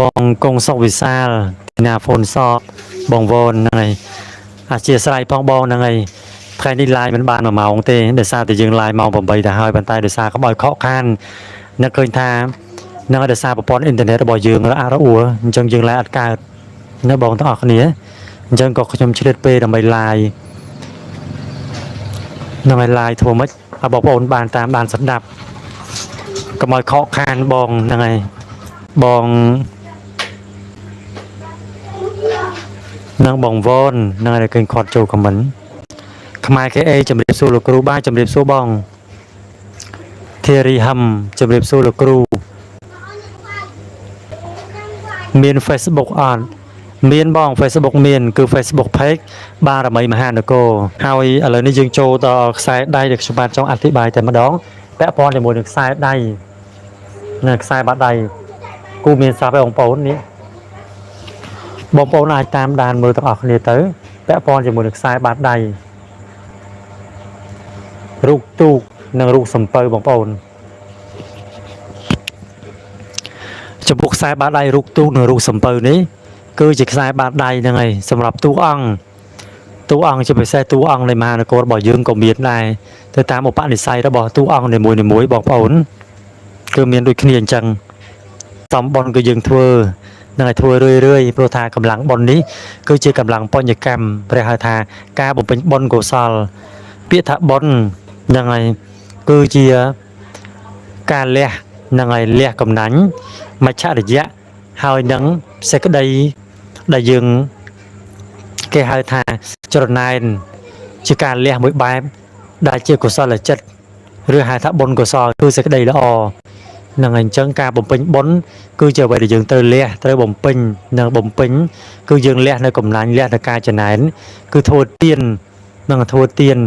បងកងសុកវិសាលទីណាហ្វូនសបបងវ៉នហ្នឹងហើយអធិស្ឋានផងបងហ្នឹងហើយថ្ងៃនេះ live មិនបាន1ម៉ោងទេដោយសារតែយើង live ម៉ោង8ទៅហើយប៉ុន្តែដោយសារកុំឲ្យខកខាននឹកឃើញថានឹងឲ្យដោយសារប្រព័ន្ធអ៊ីនធឺណិតរបស់យើងរអាក់រអួលអញ្ចឹងយើង live អត់កើតណាបងទាំងអស់គ្នាអញ្ចឹងក៏ខ្ញុំឆ្លៀតពេលដើម្បី live នឹងឲ្យ live ធ្វើម៉េចឲ្យបងប្អូនបានតាមបានស្ដាប់កុំឲ្យខកខានបងហ្នឹងហើយបង នឹងបងវ៉ននឹងឲ្យឃើញគាត់ចូល comment ខ្មែរ KA ជំរាបសួរលោកគ្រូបាទជំរាបសួរបងធីរីហឹមជំរាបសួរលោកគ្រូមាន Facebook អត់មានបង Facebook មានគឺ Facebook page បារមីមហានគរហើយឥឡូវនេះយើងចូលដល់ខ្សែដៃដែលខ្ញុំបាទចង់អធិប្បាយតែម្ដងពាក់ព័ន្ធជាមួយនឹងខ្សែដៃនិងខ្សែបាតដៃគូមានស្រាប់ឲ្យបងប្អូននេះបងប្អូនអាចតាមដានមើលទាំងអស់គ្នាទៅពាក់ព័ន្ធជាមួយនឹងខ្សែបាតដៃរូបទូកនិងរូបសំពៅបងប្អូនចំពោះខ្សែបាតដៃរូបទូកនិងរូបសំពៅនេះគឺជាខ្សែបាតដៃហ្នឹងហើយសម្រាប់តួអង្គតួអង្គជាពិសេសតួអង្គនៃមហានគររបស់យើងក៏មានដែរទៅតាមឧបនិស្ស័យរបស់តួអង្គនីមួយៗបងប្អូនគឺមានដូចគ្នាអញ្ចឹងសំបុនគឺយើងធ្វើនឹងឲ្យធ្វើរឿយរឿយព្រោះថាកម្លាំងបុណ្យនេះគឺជាកម្លាំងបញ្ញកម្មព្រះហៅថាការបំពេញបុណ្យកុសលពាក្យថាបុណ្យហ្នឹងហើយគឺជាការលះហ្នឹងហើយលះកំណាញ់មច្ឆរិយៈហើយនឹងសេចក្តីដែលយើងគេហៅថាច្រណែនជាការលះមួយបែបដែលជាកុសលចិត្តឬហៅថាបុណ្យកុសលគឺសេចក្តីល្អហ្នឹងហើយអញ្ចឹងការបំពេញបុណ្យគឺជាអ្វីដែលយើងត្រូវលះត្រូវបំពេញនិងបំពេញគឺយើងលះនៅកំណាញ់លះនៅការចំណែនគឺធ្វើទាននិងធ្វើទាន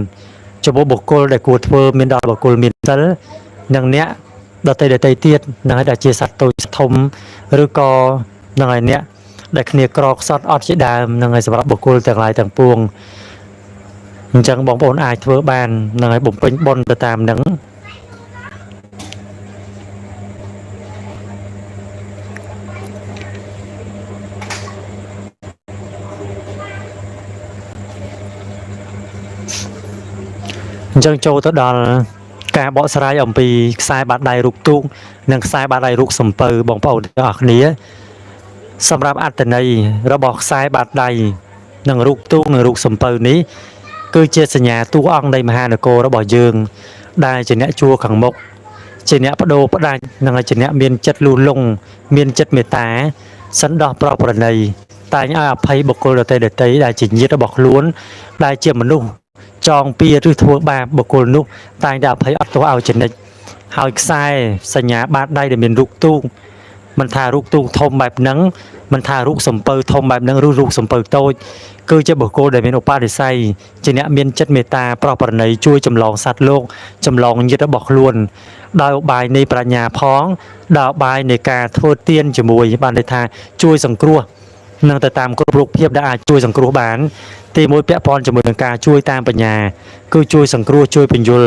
ចំពោះបុគ្គលដែលគួរធ្វើមានដល់បុគ្គលមានសិលនិងអ្នកដតីដតីទៀតនឹងឲ្យដែលជាសត្វតូចធំឬក៏នឹងឲ្យអ្នកដែលគ្នាក្រខ្សត់អត់ជាដើមនឹងឲ្យសម្រាប់បុគ្គលទាំងឡាយទាំងពួងអញ្ចឹងបងប្អូនអាចធ្វើបាននឹងឲ្យបំពេញបុណ្យទៅតាមនឹង អញ្ចឹងចូលទៅដល់ការបកស្រាយអំពីខ្សែបាតដៃរូបទូកនិងខ្សែបាតដៃរូបសំពៅបងប្អូនទាំងអស់គ្នាសម្រាប់អត្ថន័យរបស់ខ្សែបាតដៃនិងរូបទូកនិងរូបសំពៅនេះគឺជាសញ្ញាតួអង្គនៃមហានគររបស់យើងដែលជាអ្នកជួរខាងមុខជាអ្នកបដូរផ្ដាច់និងជាអ្នកមានចិត្តលូលងមានចិត្តមេត្តាសន្តោសប្រោសប្រណីតែងឲ្យអភ័យបុគ្គលដទៃដទៃដែលជាញាតិរបស់ខ្លួនដែលជាមនុស្ស ចងពៀឬធ្វើបាបបុគ្គលនោះតែងតែអភ័យអត់ទោសឲ្យចនិចហើយខ្សែសញ្ញាបាតដៃដែលមានរូបទូកមិនថារូបទូកធំបែបហ្នឹងមិនថារូបសំពៅធំបែបហ្នឹងឬរូបសំពៅតូចគឺជាបុគ្គលដែលមានឧបនិស្ស័យជាអ្នកមានចិត្តមេត្តាប្រោសប្រណីជួយចម្លងសត្វលោកចម្លងញាតិរបស់ខ្លួនដោយឧបាយនៃប្រាជ្ញាផងដោយឧបាយនៃការធ្វើទានជាមួយបានន័យថាជួយសង្គ្រោះនឹងទៅតាមគ្រប់រូបភាពដែលអាចជួយសង្គ្រោះបាន ទីមួយពាក់ព័ន្ធជាមួយនឹងការជួយតាមបញ្ញាគឺជួយសង្គ្រោះជួយបញ្យល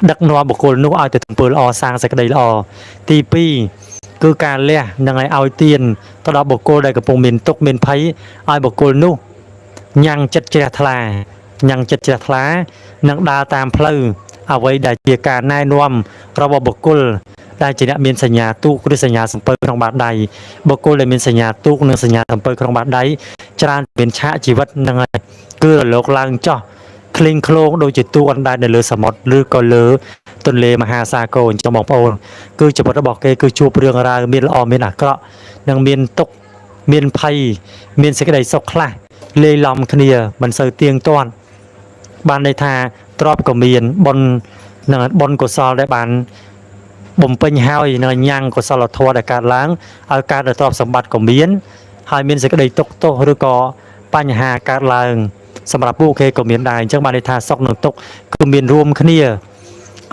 ដឹកនាំបុគ្គលនោះឲ្យទៅធ្វើល្អសាងសេចក្តីល្អទី2គឺការលះនិងឲ្យឲ្យទានទៅដល់បុគ្គលដែលកំពុងមានទុក្ខមានភ័យឲ្យបុគ្គលនោះញ៉ាំងចិត្តជ្រះថ្លាញ៉ាំងចិត្តជ្រះថ្លានិងដើរតាមផ្លូវអ្វីដែលជាការណែនាំរបស់បុគ្គលដែលជាអ្នកមានសញ្ញាទូកឬសញ្ញាសំពៅក្នុងបាតដៃបុគ្គលដែលមានសញ្ញាទូកនិងសញ្ញាសំពៅក្នុងបាតដៃច្រើនមានឆាកជីវិតនឹងហើយគឺរលកឡើងចោះឃ្លីងឃ្លោងដូចជាទូកអណ្ដែតនៅលើសមុទ្រឬក៏លើទន្លេមហាសាគរអញ្ចឹងបងប្អូនគឺជីវិតរបស់គេគឺជួបរឿងរ៉ាវមានល្អមានអាក្រក់និងមានទុក្ខមានភ័យមានសេចក្តីសុខខ្លះលាយឡំគ្នាមិនសូវទៀងទាត់បានន័យថាទ្រព្យក៏មានបុណ្យនិងបុណ្យកុសលដែលបានបំពេញហើយនៅញ៉ាំងកុសលធម៌ដែលកើតឡើងឲ្យកើតនៅទ្រព្យសម្បត្តិក៏មានហើយមានសេចក្តីទុក្ខទោសឬក៏បញ្ហាកើតឡើងសម្រាប់ពួកគេក៏មានដែរអញ្ចឹងបានន័យថាសុខនិងទុក្ខគឺមានរួមគ្នា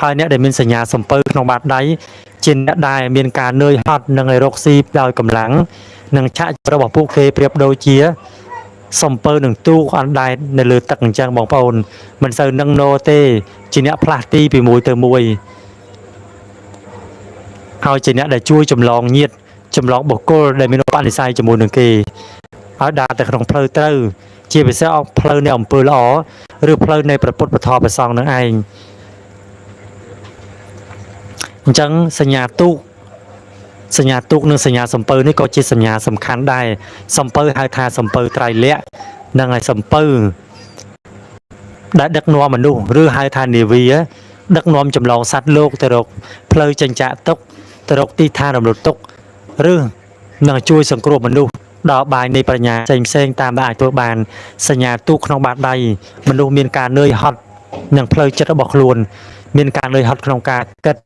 ហើយអ្នកដែលមានសញ្ញាសំពៅក្នុងបាតដៃជាអ្នកដែលមានការនឿយហត់និងឲ្យរកស៊ីដោយកម្លាំងនិងឆាករបស់ពួកគេប្រៀបដូចជាសំពៅនឹងទូកអណ្ដែតនៅលើទឹកអញ្ចឹងបងប្អូនមិនសូវនឹងណទេជាអ្នកផ្លាស់ទីពីមួយទៅមួយហើយជាអ្នកដែលជួយចម្លងញាត ចម្លងបុគ្គលដែលមានឧបនិស្ស័យជាមួយនឹងគេឲ្យដើរទៅក្នុងផ្លូវត្រូវជាពិសេសផ្លូវនៃអំពើល្អឬផ្លូវនៃព្រះពុទ្ធពធព្រះសង្ឃនឹងឯងអញ្ចឹងសញ្ញាទូកសញ្ញាទូកនិងសញ្ញាសំពៅនេះក៏ជាសញ្ញាសំខាន់ដែរសំពៅហៅថាសំពៅត្រៃលក្ខនិងឲ្យសំពៅដែលដឹកនាំមនុស្សឬហៅថានាវាដឹកនាំចម្លងសត្វលោកទៅរកផ្លូវចិញ្ចាក់ទុកទៅរកទីឋានរំលត់ទុកឬនឹងជួយសង្គ្រោះមនុស្សដល់បាយនៃប្រាជ្ញាផ្សេងផ្សេងៗតាមដែលអាចធ្វើបានសញ្ញាទូកក្នុងបាតដៃមនុស្សមានការនឿយហត់និងផ្លូវចិត្តរបស់ខ្លួនមានការនឿយហត់ក្នុងការគិត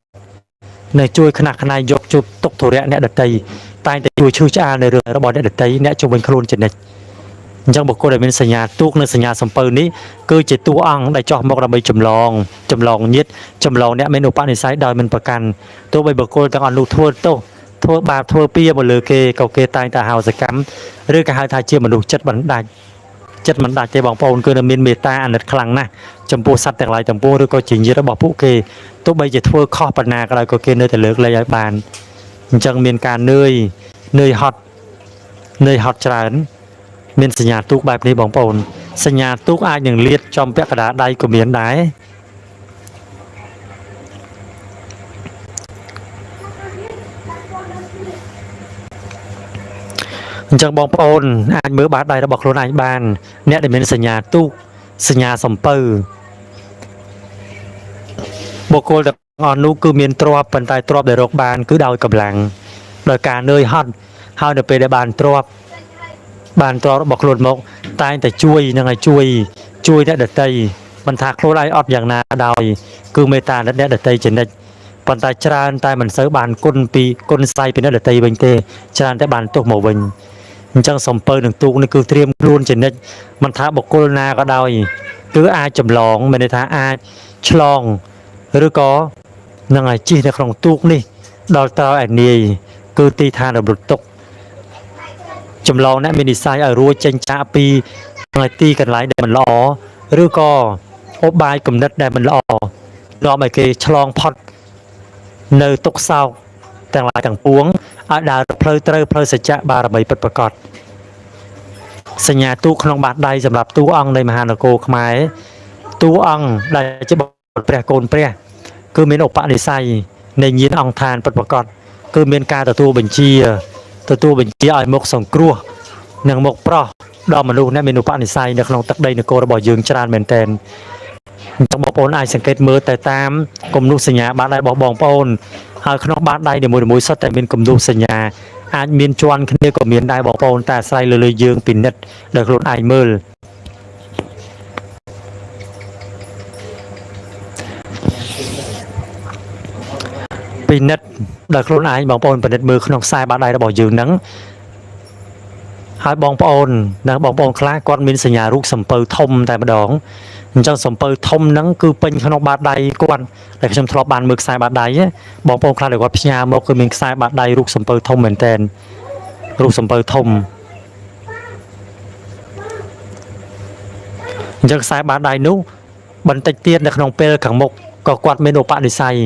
នៅជួយខ្នះខ្នែងយកជួបទុកធុរៈអ្នកដតីតែងតែជួយឈឺឆ្អាលនៅរឿងរបស់អ្នកដតីអ្នកជុំវិញខ្លួនជានិច្ចអញ្ចឹងបុគ្គលដែលមានសញ្ញាទូកនិងសញ្ញាសំពៅនេះគឺជាតួអង្គដែលចោះមកដើម្បីចម្លងចម្លងញាតិចម្លងអ្នកមានឧបនិស្ស័យដោយមិនប្រកាន់ទោះបីបុគ្គលទាំងអស់នោះធ្វើទោសធ្វើបាបធ្វើពៀមកលើគេក៏គេតែងតែហៅសកម្មឬក៏ហៅថាជាមនុស្សចិត្តបណ្ដាច់ចិត្តមិនដាច់ទេបងប្អូនគឺនៅមានមេត្តាអាណិតខ្លាំងណាស់ចំពោះសត្វទាំងឡាយទាំងពួងឬក៏ជាញាតិរបស់ពួកគេទោះបីជាធ្វើខុសប៉ុណ្ណាក៏ដោយក៏គេនៅតែលើកលែងឲ្យបានអញ្ចឹងមានការនឿយនឿយហត់នឿយហត់ច្រើន មានសញ្ញាទូកបែបនេះបងប្អូនសញ្ញាទូកអាចនឹងលាតចំពាក់កណ្ដាលដៃក៏មានដែរអញ្ចឹងបងប្អូនអាចមើលបាតដៃរបស់ខ្លួនឯងបានអ្នកដែលមានសញ្ញាទូកសញ្ញាសំពៅបុគ្គលទាំងអស់នោះគឺមានទ្រព្យប៉ុន្តែទ្រព្យដែលរកបានគឺដោយកម្លាំងដោយការនឿយហត់ហើយនៅពេលដែលបានទ្រព្យបានទ្រព្យរបស់ខ្លួនមកតែងតែជួយនឹងឲ្យជួយជួយអ្នកដទៃមិនថាខ្លួនឯងអត់យ៉ាងណាដោយគឺមេត្តាអ្នកដទៃជានិច្ចប៉ុន្តែច្រើនតែមិនសូវបានគុណពីគុណស្័យពីអ្នកដទៃវិញទេច្រើនតែបានទោសមកវិញអញ្ចឹងសំពៅនឹងទូកនេះគឺត្រៀមខ្លួនជានិច្ចមិនថាបុគ្គលណាក៏ដោយគឺអាចចម្លងមានន័យថាអាចឆ្លងឬក៏នឹងឲ្យជិះនៅក្នុងទូកនេះដល់តើឯនាយគឺទីឋានរំលត់ទុកចម្លងអ្នកមាននិស្ស័យឲ្យរួចចេញចាកពីទីកន្លែងដែលមិនល្អឬក៏ឧបាយគំនិតដែលមិនល្អនាំឲ្យគេឆ្លងផុតនៅទុក្ខសោកទាំងឡាយទាំងពួងឲ្យដើរផ្លូវត្រូវផ្លូវសច្ចៈបារមីពិតប្រាកដសញ្ញាទូកក្នុងបាតដៃសម្រាប់តួអង្គនៃមហានគរខ្មែរតួអង្គដែលជាបុត្រព្រះកូនព្រះគឺមានឧបនិស្ស័យនៃញាណអង្គឋានពិតប្រាកដគឺមានការទទួលបញ្ជាទទួលបញ្ជាឲ្យមកសង្គ្រោះនិងមកប្រោះដល់មនុស្សអ្នកមានឧបនិស្ស័យនៅក្នុងទឹកដីនគររបស់យើងច្រើនមែនទែនអញ្ចឹងបងប្អូនអាចសង្កេតមើលទៅតាមគំនូសសញ្ញាបាតដៃរបស់បងប្អូនហើយក្នុងបាតដៃនីមួយៗសុទ្ធតែមានគំនូសសញ្ញាអាចមានជាន់គ្នាក៏មានដែរបងប្អូនតែអាស្រ័យលើលើយើងពិនិត្យដោយខ្លួនឯងមើលពិនិត្យដោយខ្លួនឯងបងប្អូនពិនិត្យមើលក្នុងខ្សែបាតដៃរបស់យើងហ្នឹងហើយបងប្អូននិងបងប្អូនខ្លះគាត់មានសញ្ញារូបសំពៅធំតែម្ដងអញ្ចឹងសំពៅធំហ្នឹងគឺពេញក្នុងបាតដៃគាត់ដែលខ្ញុំធ្លាប់បានមើលខ្សែបាតដៃបងប្អូនខ្លះដែលគាត់ផ្ញើមកគឺមានខ្សែបាតដៃរូបសំពៅធំមែនតើរូបសំពៅធំអញ្ចឹងខ្សែបាតដៃនោះបន្តិចទៀតនៅក្នុងពេលខាងមុខក៏គាត់មានឧបនិស្ស័យ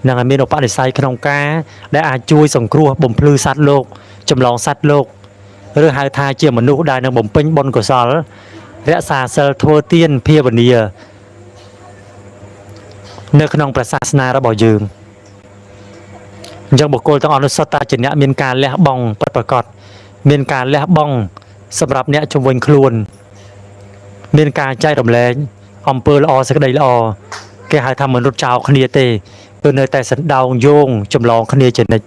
នឹងឲ្យមានឧបនិស្ស័យក្នុងការដែលអាចជួយសង្គ្រោះបំភ្លឺសត្វលោកចម្លងសត្វលោកឬហៅថាជាមនុស្សដែលនឹងបំពេញបុណ្យកុសលរក្សាសិលធ្វើទានភាវនានៅក្នុងព្រះសាសនារបស់យើងអញ្ចឹងបុគ្គលទាំងអស់នោះសុទ្ធតែជាអ្នកមានការលះបង់ពិតប្រាកដមានការលះបង់សម្រាប់អ្នកជំនាញខ្លួនមានការចែករំលែកអំពើល្អសេចក្តីល្អគេហៅថាមនុស្សចោលគ្នាទេគឺនៅតែសណ្ដោងយោងចម្លងគ្នាជានិច្ច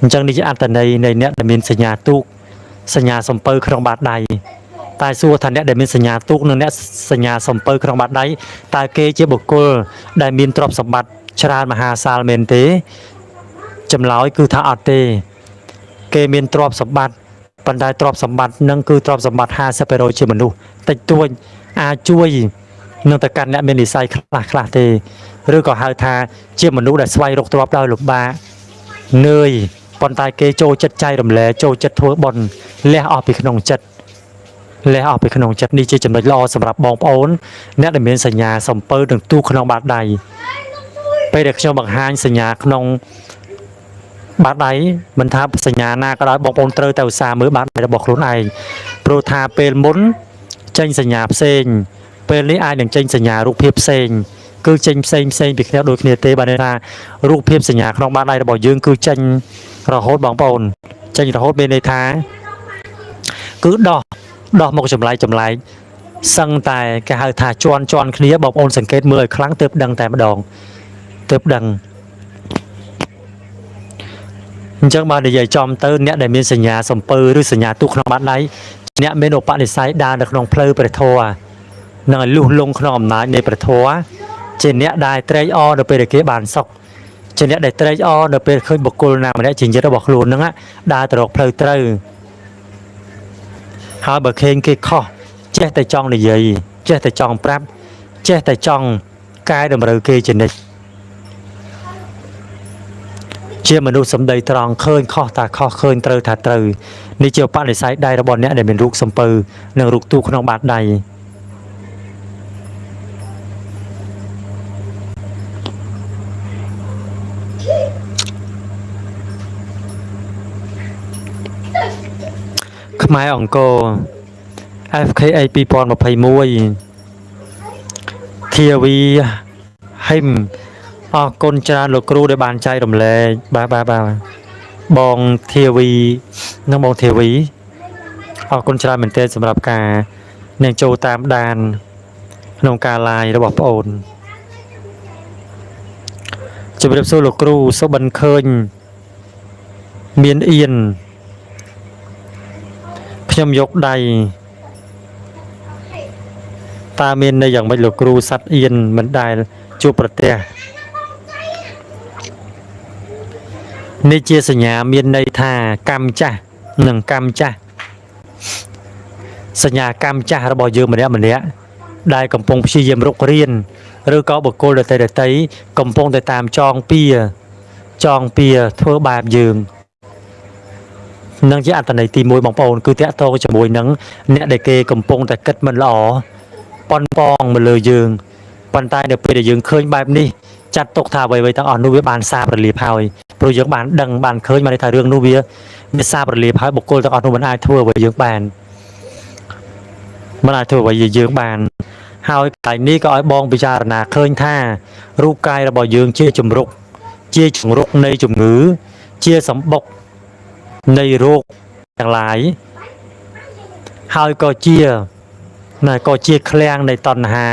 អញ្ចឹងនេះជាអត្តន័យនៃអ្នកដែលមានសញ្ញាទូកសញ្ញាសំពៅក្នុងបាតដៃតែសួរថាអ្នកដែលមានសញ្ញាទូកនិងអ្នកសញ្ញាសំពៅក្នុងបាតដៃតើគេជាបុគ្គលដែលមានទ្រព្យសម្បត្តិច្រើនមហាសាលមែនទេចម្លើយគឺថាអត់ទេគេមានទ្រព្យសម្បត្តិប៉ុន្តែទ្រព្យសម្បត្តិនឹងគឺទ្រព្យសម្បត្តិ50%ជាមនុស្សតិចតួចអាចជួយនឹងទៅកាន់អ្នកមាននិស្ស័យខ្លះខ្លះទេឬក៏ហៅថាជាមនុស្សដែលស្វែងរកទ្រព្យដោយលំបាកនឿយប៉ុន្តែគេចូលចិត្តចែករំលែកចូលចិត្តធ្វើបុណ្យលះអស់ពីក្នុងចិត្តលះអស់ពីក្នុងចិត្តនេះជាចំណុចល្អសម្រាប់បងប្អូនអ្នកដែលមានសញ្ញាសំពៅនឹងទូក្នុងបាតដៃពេលដែលខ្ញុំបង្ហាញសញ្ញាក្នុង បាតដៃមិនថាសញ្ញាណាក៏ដោយបងប្អូនត្រូវតែឧស្សាហ៍មើលបាតដៃរបស់ខ្លួនឯងព្រោះថាពេលមុនចេញសញ្ញាផ្សេងពេលនេះអាចនឹងចេញសញ្ញារូបភាពផ្សេងគឺចេញផ្សេងផ្សេងពីគ្នាដូចគ្នាទេបាទន័យថារូបភាពសញ្ញាក្នុងបាតដៃរបស់យើងគឺចេញរហូតបងប្អូនចេញរហូតមានន័យថាគឺដោះដោះមកចម្លែកចម្លែកសឹងតែគេហៅថាជន់ជន់គ្នាបងប្អូនសង្កេតមើលឲ្យខ្លាំងទើបដឹងតែម្ដងទើបដឹង អញ្ចឹងបើនិយាយចំទៅអ្នកដែលមានសញ្ញាសំពៅឬសញ្ញាទូកក្នុងបាតដៃអ្នកមានឧបនិស្ស័យដើរនៅក្នុងផ្លូវព្រះធម៌នឹងឲ្យលុះលងក្នុងអំណាចនៃព្រះធម៌ជាអ្នកដែលត្រេកអរនៅពេលដែលគេបានសុខជាអ្នកដែលត្រេកអរនៅពេលឃើញបុគ្គលណាម្នាក់ជាញាតិរបស់ខ្លួនហ្នឹងណាដើរទៅរកផ្លូវត្រូវហើយបើឃើញគេខុសចេះតែចង់និយាយចេះតែចង់ប្រាប់ចេះតែចង់កែតម្រូវគេជានិច្ច ជាមនុស្សសម្ដីត្រង់ឃើញខុសតាខុសឃើញត្រូវថាត្រូវនេះជាឧបនិស្ស័យដៃរបស់អ្នកដែលមានរូបសំពៅនិងរូបទូក្នុងបាតដៃខ្មែរអង្គរ FKA 2021ធាវីហឹមអរគុណច្រើនលោកគ្រូដែលបានចែករំលែកបាទបាទបាទបងធាវីនិងបងធាវីអរគុណច្រើនមែនទែនសម្រាប់ការនឹងចូលតាមដានក្នុងការ live របស់ប្អូន ជម្រាបសួរលោកគ្រូសុបិនឃើញមានអៀនខ្ញុំយកដៃតើមានន័យយ៉ាងម៉េចលោកគ្រូសัตว์អៀនមិនដែលជួបប្រទះនេះជាសញ្ញាមានន័យថាកម្មចាស់និងកម្មចាស់សញ្ញាកម្មចាស់របស់យើងម្នាក់ម្នាក់ដែលកំពុងព្យាយាមរុករានឬក៏បុគ្គលដទៃដទៃកំពុងតែតាមចងពៀចងពៀធ្វើបែបយើង នឹងជាអត្តន័យទី1បងប្អូនគឺតាក់ទងជាមួយនឹងអ្នកដែលគេកំពុងតែគិតមិនល្អប៉ុនប៉ងមកលើយើងប៉ុន្តែនៅពេលដែលយើងឃើញបែបនេះចាត់ទុកថាអ្វីៗទាំងអស់នោះវាបានសាបរលាបហើយព្រោះយើងបានដឹងបានឃើញបានន័យថារឿងនោះវាវាសាបរលាបហើយបុគ្គលទាំងអស់នោះមិនអាចធ្វើអ្វីយើងបានមិនអាចធ្វើអ្វីយើងបានហើយកន្លែងនេះក៏ឲ្យបងពិចារណាឃើញថារូបកាយរបស់យើងជាជំរុកជាជំរុកនៃជំងឺជាសម្បុកនៃរោគទាំងឡាយហើយក៏ជាណែក៏ជាឃ្លាំងនៃតណ្ហា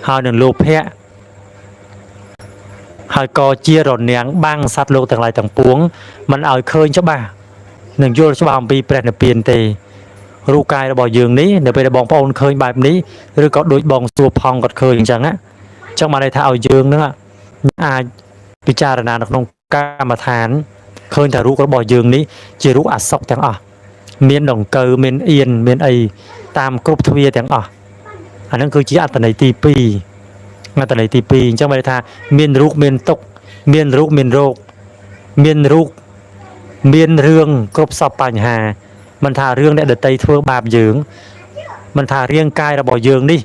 ហើយនឹងលោភៈហើយក៏ជារនាំងបាំងសត្វលោកទាំងឡាយទាំងពួងមិនឲ្យឃើញច្បាស់នឹងយល់ច្បាស់អំពីព្រះនិព្វានទេរូបកាយរបស់យើងនេះនៅពេលដែលបងប្អូនឃើញបែបនេះឬក៏ដូចបងសួរផង់គាត់ឃើញអញ្ចឹងណាអញ្ចឹងបានន័យថាឲ្យយើងហ្នឹងអាចពិចារណានៅក្នុងកម្មដ្ឋានឃើញថារូបរបស់យើងនេះជារូបអសុខទាំងអស់មានដង្កូវមានអៀនមានអីតាមគ្រប់ទ្វារទាំងអស់អាហ្នឹងគឺជាអត្តន័យទី2អត្តន័យទី2អញ្ចឹងបានន័យថាមានរូបមានទុក្ខមានរូបមានរោគមានរូបមានរឿងគ្រប់សពបញ្ហាមិនថារឿងអ្នកដតីធ្វើបាបយើងមិនថារាងកាយរបស់យើងនេះ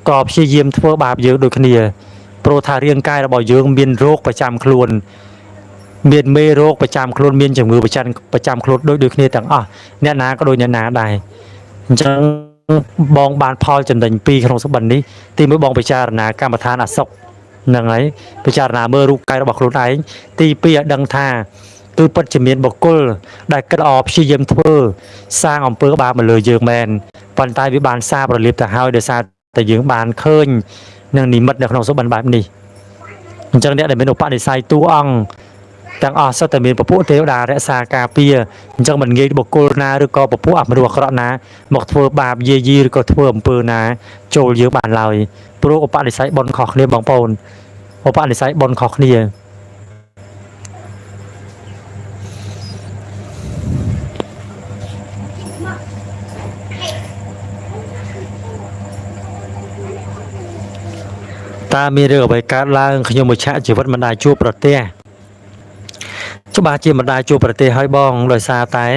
ក៏ព្យាយាមធ្វើបាបយើងដូចគ្នាព្រោះថារាងកាយរបស់យើងមានរោគប្រចាំខ្លួនមានមេរោគប្រចាំខ្លួនមានជំងឺប្រចាំប្រចាំខ្លួនដូចដូចគ្នាទាំងអស់អ្នកណាក៏ដូចអ្នកណាដែរអញ្ចឹងបងបានផលចំណេញពីរក្នុងសុបិននេះទីមួយបងពិចារណាកម្មដ្ឋានអសុខហ្នឹងហើយពិចារណាមើលរូបកាយរបស់ខ្លួនឯងទីពីរឲ្យដឹងថាគឺពិតជាមានបុគ្គលដែលគិតល្អព្យាយាមធ្វើសាងអំពើបាបមកលើយើងមែនប៉ុន្តែវាបានសាបរលាបទៅហើយដោយសារតែយើងបានឃើញនឹងនិមិត្តនៅក្នុងសុបិនបែបនេះអញ្ចឹងអ្នកដែលមានឧបនិស្ស័យតួអង្គទាំងអស់សុទ្ធតែមានពពួកទេវតារក្សាការពារអញ្ចឹងមិនងាយបុគ្គលណាឬក៏ពពួកអមនុស្សអាក្រក់ណាមកធ្វើបាបយាយីឬក៏ធ្វើអំពើណាចូលយើងបានឡើយព្រោះឧបនិស្ស័យបុណ្យខុសគ្នាបងប្អូនឧបនិស្ស័យបុណ្យខុសគ្នាតើមានរឿងអ្វីកើតឡើងខ្ញុំមួយឆាកជីវិតមិនដែលជួបប្រទះច្បាស់ជាមិនដែលជួបប្រទះហើយបងដោយសារតែ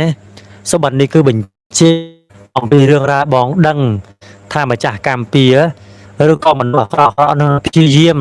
សុបិននេះគឺបញ្ជាអំពីរឿងរ៉ាវបងដឹងថាម្ចាស់កម្ពុជាឬក៏មនុស្សអាក្រក់ៗនឹងព្យាយាម